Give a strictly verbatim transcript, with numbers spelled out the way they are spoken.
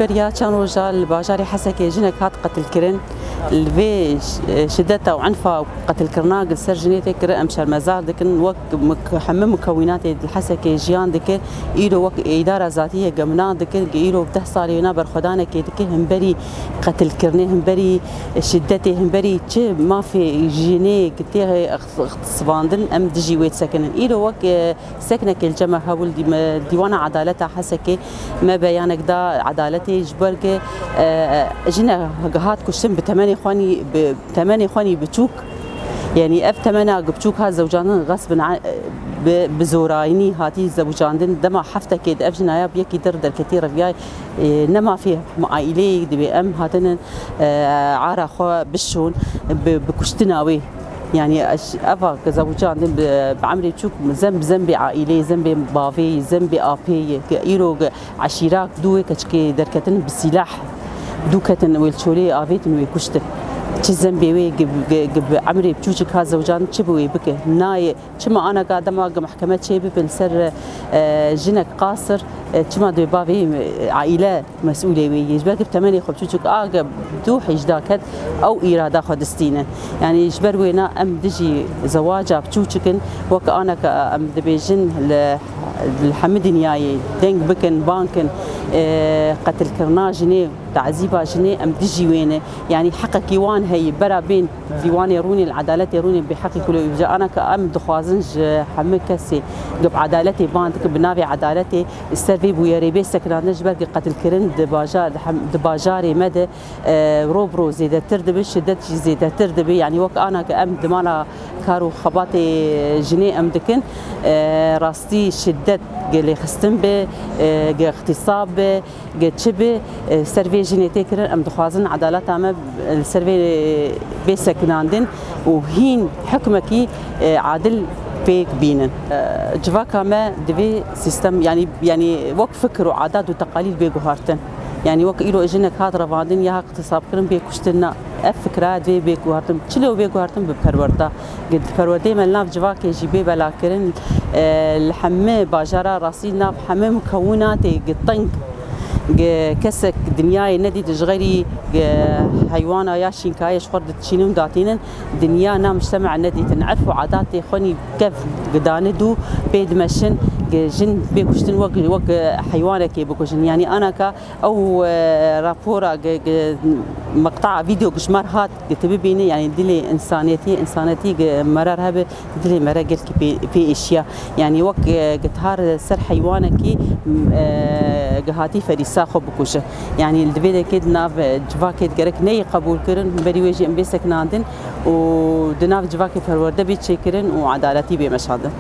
Beriya çend roja li bajarê Hesekê jinek hat qetilkirin. Li vê ş-, şideta û enfa û qetilkirina li ser jinê tê kirin, em şermezar dikin. Wek mik-, hemî mukewînatê li Hesekê jiyan dike, îro wek îdara zatî yê gemna dike, îro deh salê wêna berxwedanekê dike, hemberî qetilkirinê, hemberî şidetê, hemberî çi mafê jinê tê ixtisibandin, em dijî wê disekinin. Îro wek, e, Seknekê li cem me hebû li dî-, me, Dîwana Edaleta Hesekê me beyanek da edaletê ji ber ku, e, jinek hat kuştin bi temenê xwe nî, bi temenê xwe nî biçûk. Yanî ev temena biçûk hat zewcandin xesbin a-, bi, bi zorayînî hatî zewcandin. Dema heftekê di ev jinaya bi yekî dir derketî reviyayê, e, ne mafê aîleyê dibê em hatinin, e, ara xwe bişon bi, bi kuştina wê. Yanî eş-, eva ke zewicandin bi, bi emrê çûk zem, zembê aîleyê, zembê bavê, zembê apê ye. Ke îro ke eşîrak dû wê keçikê derketin bi sîlah dû ketin wê li çolê avêtin wê kuştin. Çi zembê wê ge, ge, ge bi emrê çûçik ha zewicandin çi bi wê bike? Nayê. Çima anaka dema ge mehkeme çê bibin ser, e, jinek qasir, e, çima dê bavê, e, aîle mesûlê wê yê? Ji ber ku temenê xwe biçûçik a ge dû hêjda ket, ew îrada xwe distîne. Yanî ji ber wêna em dijî zewaca biçûçik in, wek anaka em dibêjin li, li hemî dinyayê deng bikin, bang kin, e, qetilkirina jinê, tazîba jinê em dijî wê ne. Yanî heqekî wan heye, bera bên dîwanê rûnê, li edaletê rûnê bê heqî ku lê wî bije. Anaka em dixwazin ji hemî kesê ge bi edaletê bang dikin, bi navê edaletê ser vê bûyerê bê sekinandin, ji ber ku qetilkirin di bajar, di hem, di bajarê me de, e, ro bi ro zêdetir dibe, şidet jî zêdetir dibe. Yanî wek anaka em di mala kar û xebatê jinê em dikin, e, rastî şidet ge lêxistin be, e, ge îxtîsab be, ge çi be, e, ser vê jinê tê kirin, em dixwazin edaleta me, e, li ser vê bê sekinandin û hîn hukmekî, e, adil pêk bînin. E, civaka me divê sîstem, yanî, yanî wek fikir û adat û teqalîd bê guhartin. Yanî wek îro jinek hat revandin ya haq îxtîsabkirin bê kuştin, na. Ev fikra divê bê guhartin. Çi lê bê guhartin bi perwerda. Gi perwerdeyê me li nav civakê jî bê belakirin, e, li hemî bajara rastî nav hemî mukewinatê gi teng, gi kesek dinyayê nedîtin ji xeyrî gi heywana ya şînkayê ji xwe diçînin û datînin, dinya na mujtema nedîtin. Erf û adatê xwe nî kev gi dane dû pê dimeşin, gi jin bê kuştin wek, wek heywanekê bikujin. Yanî anaka ew, e, rapora gi, gi meqta vîdeo gi ji me re hat, Gi tu bibînî, yanî dilê însaniyetî, însaniyetî gi me re hebe, dilê me re gelkî pê, pê êşiya. Yanî wek, e, gi tu har ser heywanekî, e, gi hatî ferîsa xwe bikuje. Yanî li vê dekê di nav, e, civakê gerek neyê qebûlkirin, berî wê jî em bê sekinandin û di nav civakê perwerde bê çêkirin û edaletî bê meşandin.